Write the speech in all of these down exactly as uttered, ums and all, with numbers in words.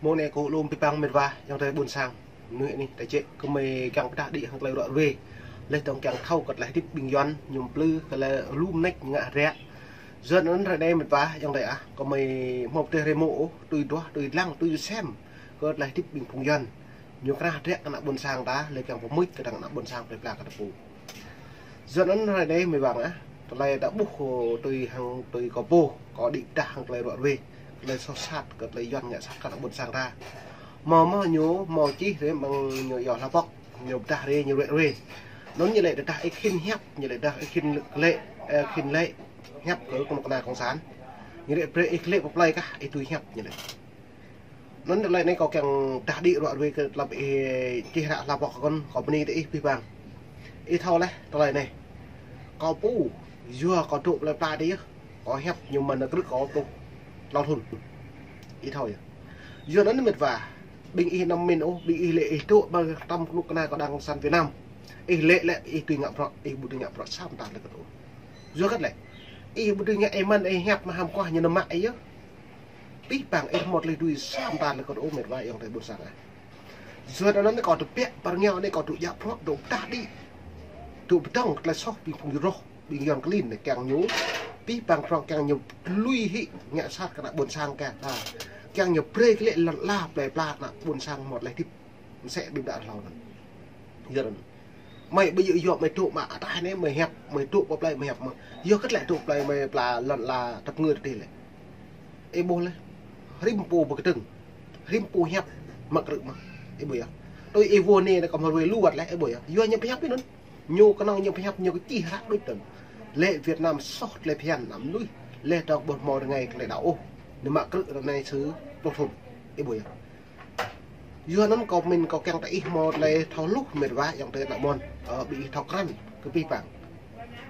Mông anai kâo lŏm pơpă mĕt wa, ayŏng adơi ƀôn sang. Mơnuih anih ta čĕ kơ mơi kiăng pơdah đĭ hăng tơlơi ruă ruê. Laih dơ̆ng kiăng thâo kơ tơlơi hơdip ƀing Yuan, ñu plư kơ tơlơi lu mơneč ngă rĕ. Yua anŭn hrơi anai mĕt wa, ayŏng adơi ah, kơ mơi hmâo pơtê hrơi mông ôh, tui duah, tui lăng, tui sem kơ tơlơi hơdip ƀing phung Yuan. Ñu krah rĕ kơ ană ƀôn sang ta, laih kiăng pơmưč kơ ană ƀôn sang plơi pla kơ ta pô. Yua anŭn hrơi anai mơi wang ah, tơlơi ta ƀuh tui hăng tui kâo pô, kâo đĭ pơdah hăng tơlơi ruă ruê, tơlơi soh sat, kơ tơlơi Yuan ngă sat kơ ană ƀôn sang ta. Hmâo hmâo ñu, hmâo čih rĕ mơ̆ng ñu yua hla pŏk, ñu pơdah rĕ ñu ruă ruê. Anŭn ñu lĕ tơdah ih khĭn hiăp, ñu lĕ tơdah ih khĭn lĕ, ơ, khĭn lĕ hiăp kơ kơnuk kơna cộng sản. Ñu lĕ brơi ih lĕ pơ plơi kah, ih tui hiăp ñu lĕ. Anŭn tơlơi anai kâo kiăng pơdah đĭ ruă ruê kơ tơlơi ih čih hră hla pŏk kơ kâo, kâo bơni tơ ih pih pang. Ih thâo laih tơlơi anai. Kâo pô, yua kâo dŏ plơi pla tơ yơh. Kâo hiăp ñu mơ̆n krư̆ kâo pluh tlâo thŭn. Ih thâo yơh. Yua anŭn mĕt wa, ƀing ih anăm min ôh, ƀing ih lĕ ih dŏ ƀơi tơm kơnuk kơna kơ đảng cộng sản Việt Nam. Ih lĕ lĕ ih tui ngă bruă, ih ƀu tui ngă bruă sa mơta lĕ kơ ôh. Yua hơget lĕ? Ih ƀu tui ngă ih mơ̆n ih hiăp mă hăm kuah ñu nao mă ih yơh. Pih pang ih hmâo tơlơi tui sa mơta lĕ kơ ôh mĕt wa ayŏng adơi ƀôn sang ah. Yua anŭn anai kâo tơbiă pơrơngiao anai kâo dŏ djă bruă dŏ pơdah đĭ. Dŏ pơdơ̆ng tơlơi soh ƀing phung roh, ƀing Yuan klin anai kiăng ñu. Pih pang prŏng kiăng ñu lui hĭ ngă sat kơ ană ƀôn sang kiăng. Ha. Kiăng ñu brơi kơ lĕ lŏn ala plơi pla ană ƀôn sang hmâo tơlơi hơdip. Mơsĕ ƀing đah hlâo anŭn. Yua anŭn. Mơi ƀu djơ̆ yua mơi dŏ mă ataih anai mơi hiăp, mơi dŏ pơ plơi mơi hiăp mơ̆n. Yua hơget lĕ dŏ plơi mơi pla lŏn ala tơpơngư tơdih lĕ. Ih ƀuh laih. Rĭm pô pơkơdơ̆ng. Rĭm pô hiăp mă krư̆ mơ̆n. Ih ƀuh yơh. Tui ih wơ̆t anai kơ mơi ruai lu wơ̆t laih, ih ƀuh yơh. Yua ñu pơhiăp ih anŭn. Ñu kơnơ̆ng ñu pơhiăp ñu kơ čih hră đôč anŭn. Lĕ Việt Nam soh tơlơi phiăn ană mơnuih. Laih dơ̆ng ƀu hmâo rơngai tơlơi đaŏ ôh. Ñu mă krư̆ ră anai sư pluh thŭn. Ih ƀuh yơh. Yua anŭn kâo min kâo kiăng tơ ih hmâo tơlơi thâo hluh mĕt wa ayŏng adơi ană ƀôn. Ơ, ƀing ih thâo krăn kơ pih pang.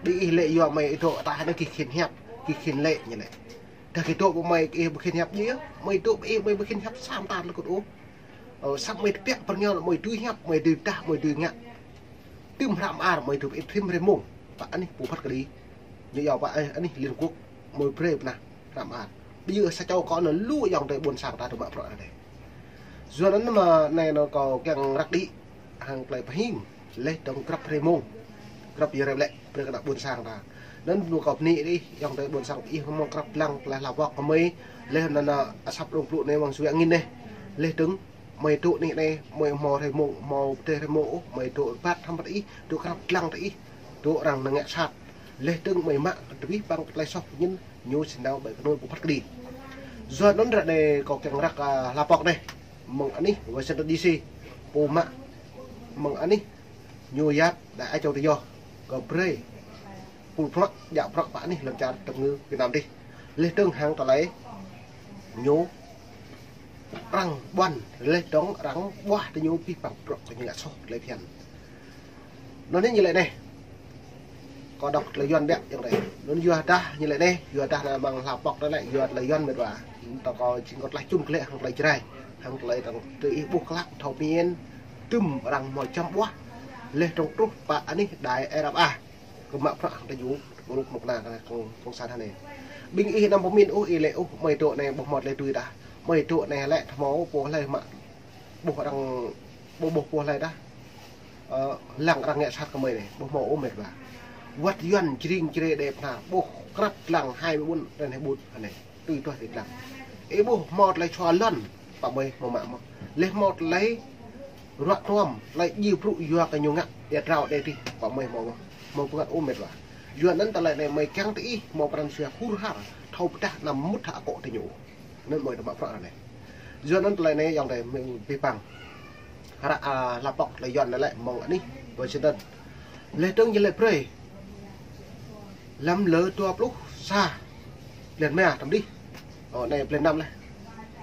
Ƀing ih lĕ yua mơi ih dŏ ataih anai ih khĭn hiăp, ih khĭn lĕ ñu lĕ. Dah ih dŏ pơ mơi ih ƀu khĭn hiăp djơ̆, mơi dŏ pơ ih mơi ƀu khĭn hiăp sa mơta lĕ kơ ôh. Ơ, samơ̆ mơi tơbiă pơrơngiao mơi tui hiăp, mơi tui pơdah, mơi tui ngă. Tơm hră mơar mơi tui ih tơm hrơi mông. Pă anih pô phat kơđi. Ñu yua pă anih Liên Quốc mơi brơi pơnah hră mơar. Ƀu djơ̆ sa čô kâo anŭn lu ayŏng adơi ƀôn sang ta dŏ mă bruă anai. Yua anŭn mơ̆ anai anŭn kâo kiăng răk đĭ hăng tơlơi pơhing laih dơ̆ng grăp hrơi mông. Grăp yơh rep lĕ brơi kơ ană ƀôn sang ta. Anŭn lu kâo bơni ih ayŏng adơi ƀôn sang ih hmâo grăp lăng tơlơi hla pŏk kơ mơi laih anŭn asăp rông plŭ anai mơ̆ng sui angin anai. Laih dơ̆ng mơi dŏ anih anai, mơi hmâo hrơi mông, hmâo pơtê hrơi mông ôh, mơi dŏ rơbat hăm tơ ih, dŏ krăp lăng tơ ih, dŏ arăng nao ngă sat. Laih dơ̆ng mơi mă tơbih pang tơlơi soh pơñen, ñu sĭt nao ƀơi kơnuih pô phat kơđi. Yua anŭn ră anai kâo kiăng răk, a, hla pŏk anai, mơ̆ng anih Washington D C, pô mă mơ̆ng anih New York, đa ai châu tự do, kơ brơi pul bruă, djă bruă pă anih lŏn čar tơpơngư Việt Nam dih. Laih dơ̆ng hăng tơlơi ñu arăng ƀuăn, laih dơ̆ng arăng ƀuah tơ ñu pih pang bruă kơ ñu ngă soh tơlơi phiăn. Anŭn anai ñu lĕ anai. Kâo đŏk tơlơi Yuan biă ayŏng adơi. Anŭn yua dah ñu lĕ anai, yua dah anai mơ̆ng hla pŏk anai lĕ, yua tơlơi Yuan mĕt wa. Tơ kâo jing kâo tlaih čum glaĭ hăng tơlơi Jrai, hăng tơlơi tơ̆ng tơ ih ƀuh klă thâo pơñen, tơm arăng hmâo čăm ƀuah. Laih dơ̆ng truh pă anih đài R F A. Kơ mă bruă hăng tơ ñu, kơ lŭk mŭk na, kơ cộng sản anai. Ƀing ih anăm pơmĭn ôh, ih lĕ ôh, mơi dŏ anai ƀu hmâo tơlơi tui dah. Mơi dŏ anai lĕ hmâo pô hlơi mă ƀuh arăng, ƀu ƀuh pô hlơi dah. Ơ, lăng arăng ngă sat kơ mơi anai, ƀu hmâo ôh mĕt wa. Wăt Yuan jring jre đe pơna, ƀuh krăp lăng hai mươi bốn trên hai mươi bốn anai. Tui tuah tui lăng. Ih ƀuh hmâo tơlơi sua lŏn, pă mơi hmâo mă mơ̆n. Laih hmâo tơlơi ruă truăm, tơlơi djai brŭ yua kơ ñu ngă, ia drao đe tih, pă mơi hmâo mơ̆n. Hmâo pơngăt ôh mĕt wa. Yua anŭn tơlơi anai mơi kiăng tơ ih, hmâo pran jua hur har, thâo pơdah anăm mŭt hă akŏ tơ ñu. Anŭn mơi tơ mă bruă anai. Yua anŭn tơlơi anai ayŏng adơi mơi pih pang. Hră, a, hla pŏk tơlơi Yuan anai lĕ mơ̆ng anih Washington. Laih dơ̆ng ñu lĕ brơi. Lăm lơ dua pluh sa. Blan rơma tơm dih. Ơ, anai blan năm laih.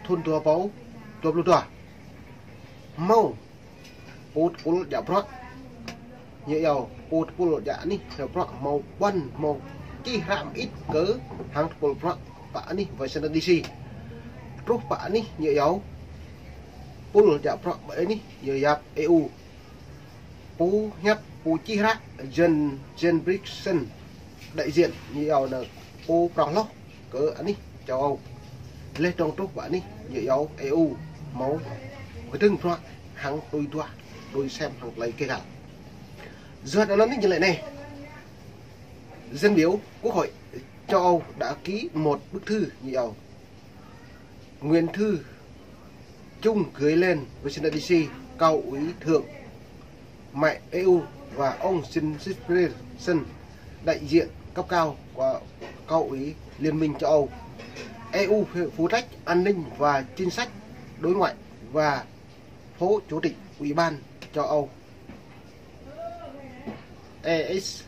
Thŭn dua rơbâo dua pluh dua. Hmâo pô tơpul djă bruă. Ñu iâu pô tơpul djă anih djă bruă hmâo ƀuăn hmâo čih hră mơit kơ hăng tơpul bruă pă anih Washington D C. Truh pă anih ñu iâu pul djă bruă pă anih ñu yap E U. Pô hiăp pô čih hră Jen, Jen Brigson đại diện ñu iâu anai pô prŏng hloh kơ anih châu Âu. Laih dơ̆ng truh pă anih ñu iâu E U. hmâo kơdơ̆ng bruă hăng tui duah, tui sem hăng tơlơi kơ găl. Yua anŭn ñu lĕ anai, dân biểu Quốc hội châu Âu đã ký một bức thư như sau. Nguyễn Thư Trung gửi lên Washington D C, Cao ủy Thượng mại E U và ông Jens Spreelsen, đại diện cấp cao của Cao ủy Liên minh châu Âu. E U phụ trách an ninh và chính sách đối ngoại và phó chủ tịch Ủy ban châu Âu E S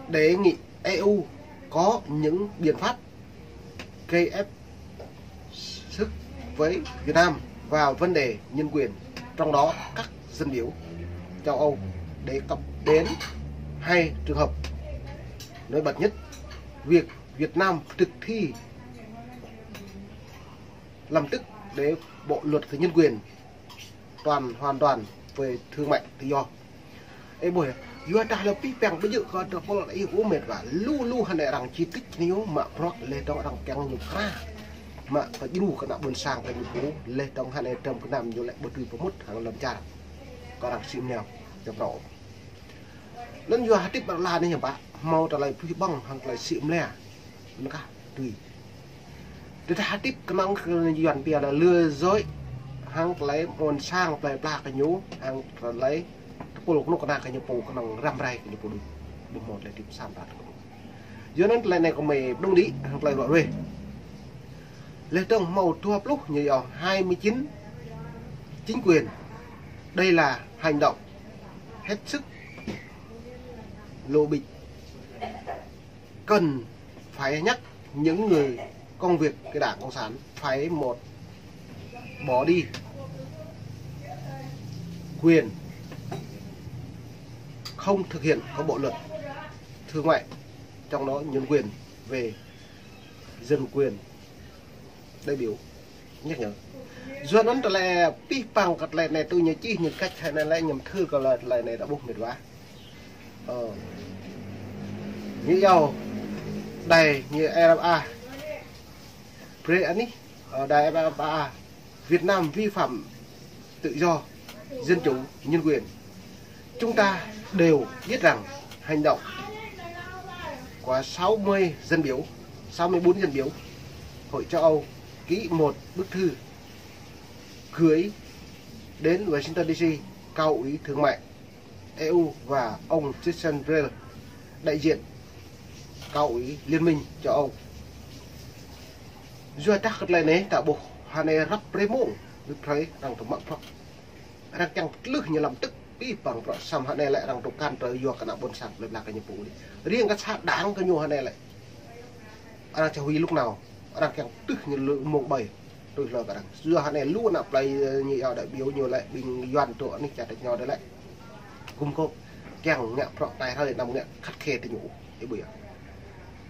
đề nghị E U có những biện pháp gây ép sức với Việt Nam vào vấn đề nhân quyền, trong đó các dân biểu châu Âu đề cập đến hai trường hợp nổi bật nhất: việc Việt Nam thực thi lập tức để bộ luật về nhân quyền toàn, hoàn toàn về thương mại tự do. Ê ƀuh, yua dah lơ pih păng ƀu djơ̆ kơ tơpul ih ƀu mĕt wa, lu lu hơnai arăng či tĭč ñu mă bruă leh dong arăng kiăng ñu kra. Mă kơ djru kơ ană ƀôn sang kơ ñu pô, leh dong hơnai tơm kơnam ñu lĕ ƀu tui pơmŭt hăng lŏn čar. Kơ arăng sĭ mơneo, čăm rŏ. Anŭn yua hơdip ƀơi ala anai hiư̆m pă, hmâo tơlơi pơhiăp ƀơ̆ng hăng tơlơi sĭ mơneo. Anŭn kah tui. Tơdah hơdip kơnơ̆ng kơ Yuan pia lĕ lừa dối hăng tơlơi ƀôn sang plơi pla kơ ñu, hăng tơlơi tơpul kơnuk kơna kơ ñu pô kơnơ̆ng răm rai kơ ñu pô đôč. Ƀu hmâo tơlơi hơdip sat ƀă tơkơnơ̆ng. Yua anŭn tơlơi anai kơmơi pơdŏng đĭ hăng tơlơi rŏ ruai. Leh dong hmâo dua pluh ñu yua hai mươi chín chính quyền. Đây là hành động hết sức lố bịch. Cần phải nhắc những người công việc cái Đảng Cộng sản phải một, bỏ đi quyền không thực hiện các bộ luật thương mại, trong đó nhân quyền, về dân quyền, đại biểu nhắc nhở. Yua anŭn tơlơi pih păng kơ tơlơi anai tui ñu čih ñu kăč hơnai lĕ ñu thư kơ tơlơi anai dah ƀuh mĕt wa. Ơ. Ñu yua đài ñu R F A. Brơi anih, ơ, đài R F A. Việt Nam vi phạm tự do, dân chủ, nhân quyền. Chúng ta đều biết rằng hành động của sáu mươi dân biểu, sáu mươi bốn dân biểu Hội châu Âu ký một bức thư gửi đến Washington D C, Cao ủy Thương mại E U và ông Jens Spreelsen, đại diện Cao ủy Liên minh châu Âu. Yua dah kơ tơlơi anai ta ƀuh hơnai răp rơmông, lŭt hrơi arăng tơmă prŏk. Arăng kiăng pơtlưh ñu lăm tŭk pih păng prŏk, săm hơnai lĕ arăng tŭ kăn tơ yua kơ ană ƀôn sang plơi pla kơ ñu pô đôč. Riêng kơ sa đảng kơ ñu hơnai lĕ arăng čah hui lŭk nao, arăng kiăng tưh ñu lơ mông ƀai, tui hlơi kơ arăng. Yua hơnai lu ană plơi, ơ, ñu yua đại biểu ñu lĕ ƀing Yuan tŭ anih čar tač ñu đôč lĕ. Gum gôp kiăng ngă prŏk tai hrơi anăm ngă khắt khe tơ ñu. Ih ƀuh yơh.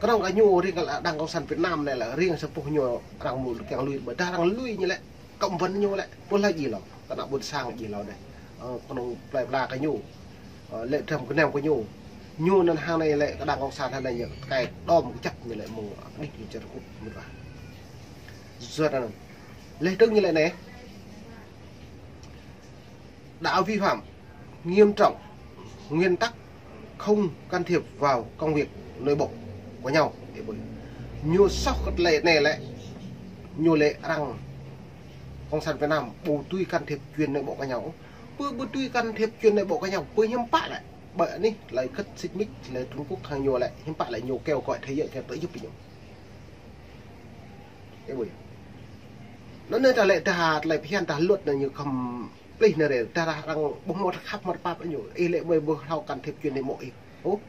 Kơnơ̆ng kơ ñu riêng kơ Đảng Cộng sản Việt Nam anai lĕ riêng sa boh ñu arăng mơ̆ kiăng lui, ƀôdah arăng lui ñu lĕ cấm vận ñu lĕ, pô lĕ djai lŏ, kơ ană ƀôn sang djai lŏ đĕ. Ơ, kơnơ̆ng plơi pla kơ ñu, ơ, lĕ tơm kơnam kơ ñu. Ñu anŭn hơnai lĕ kơ Đảng Cộng sản hơnai ñu, kơ đom kơjăp ñu lĕ mơ̆ng anih ñu čar kŭt mơ̆n wa. Yua anŭn. Leh dong ñu lĕ anai. Đã vi phạm nghiêm trọng nguyên tắc không can thiệp vào công việc nội bộ của nhau. Ih ƀuh. Ñu soh kơ tơlơi anai lĕ, ñu lĕ arăng Cộng sản Việt Nam ƀu tui can thiệp chuyện nội bộ của nhau. Ƀu, ƀu tui can thiệp chuyện nội bộ của nhau, ƀu hiư̆m pă lĕ. Ƀơi anih tơlơi kơt xích mích, tơlơi Trung Quốc hăng ñu lĕ, hiư̆m pă lĕ ñu kêu gọi thế giới kơ tơ yŭp ñu. Ih ƀuh. Anŭn anai ta lĕ dah tơlơi phiăn dah luật anai ñu khŏm plih anai rê, dah arăng ƀu hmâo khăp hmâo pap ñu. Ih lĕ ƀơi ƀu hlâo can thiệp chuyện nội bộ ih. Ôh,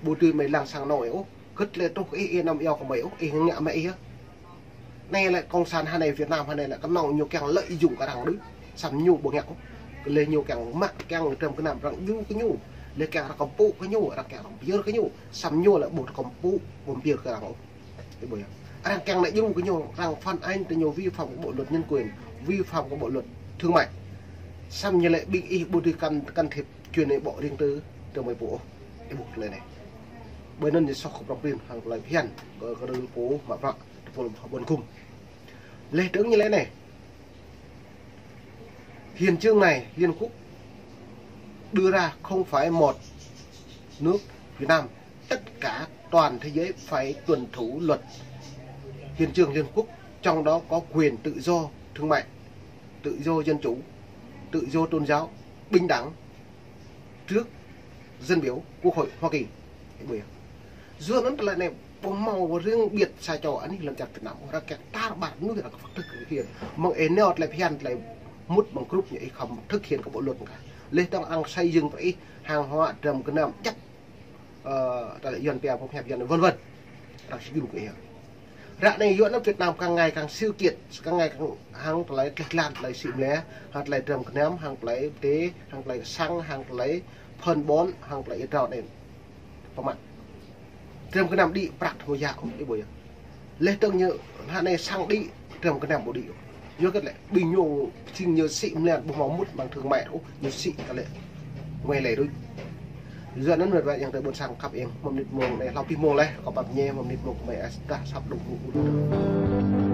ƀu dưi mơi lăng sang anô̆ ôh. Kơt lĕ truh ih, ih anăm iâu kơ mơi ôh, ih ngă mơi ih yơh. Anai lĕ Cộng sản hơnai Việt Nam hơnai lĕ kơnơ̆ng ñu kiăng lợi dụng kơ arăng đôč. Săm ñu ƀu ngă ôh. Lĕ ñu kiăng mă, kiăng tơm kơnam arăng djru kơ ñu. Lĕ kiăng arăng kơmpŭ kơ ñu, arăng kiăng arăng pơyơr kơ ñu. Săm ñu lĕ ƀu kơmpŭ, ƀu pơyơr kơ arăng ôh. Ih ƀuh yơh. Arăng kiăng nao djru kơ ñu, arăng phản ánh tơ ñu vi phạm kơ bộ luật nhân quyền, vi phạm kơ bộ luật thương mại. Săm ñu lĕ ƀing ih ƀu dưi can, can thiệp chuyện nội bộ riêng tư tơ mơi pô ôh. Ih ƀuh tơlơi anai. Ƀơi anŭn ñu soh kơ prŏng prin hăng tơlơi phiăn kơ, kơ tơpul pô mă prăk, tơpul ƀôn gum. Leh dong ñu lĕ anai. Hiến chương này Liên Quốc đưa ra không phải một nước Việt Nam, tất cả toàn thế giới phải tuân thủ luật Hiến chương Liên Quốc, trong đó có quyền tự do thương mại, tự do dân chủ, tự do tôn giáo, bình đẳng trước dân biểu Quốc hội Hoa Kỳ. Ih ƀuh yơh. Yua anŭn tơlơi anai ƀu hmâo riêng biệt sa čô anih lŏn čar Việt Nam, arăng kiăng tar ƀar mơnuih arăng kơ pơkă thực hiện. Mơ̆ng ih nao tơlơi phiăn tơlơi mŭt mơ̆ng grup ñu ih khŏm thực hiện kơ bộ luật kah. Leh tơ̆ng arăng xây dựng brơi ih hàng hóa dram gơnam djăp, ơ, tơlơi Yuan pia pơhiăp Yuan vân vân. Arăng sĭ jum kơ ih. Ră anai yua anŭn Việt Nam càng ngày càng siêu kiệt, càng ngày càng hăng tơlơi tleh tlan, tơlơi sĭ mlĕ, hăng tơlơi dram gơnam, hăng tơlơi pơdê, hăng tơlơi săng, hăng tơlơi phân bón, hăng tơlơi idrao anai. Pơmă. Dram gơnam đĭ prăk tơmô yă ôh, ih ƀuh yơh. Leh tơ̆ng ñu, ră anai săng đĭ, dram gơnam ƀu đĭ ôh. Yua kơ lĕ, ƀing ñu, jing ñu sĭ mlĕ ƀu hmâo mŭt mơ̆ng thương mại ôh, ñu sĭ kơ lĕ. Ngoai lĕ đôč. Yua anŭn mĕt wa yang tơi ƀôn sang khăp eng, mơ̆ng mơnit mông anai, hlâo pih mông leh, kâo pap ñe, mơ̆ng mơnit mông kơ mơi ăt dah săp đŭng đŭng.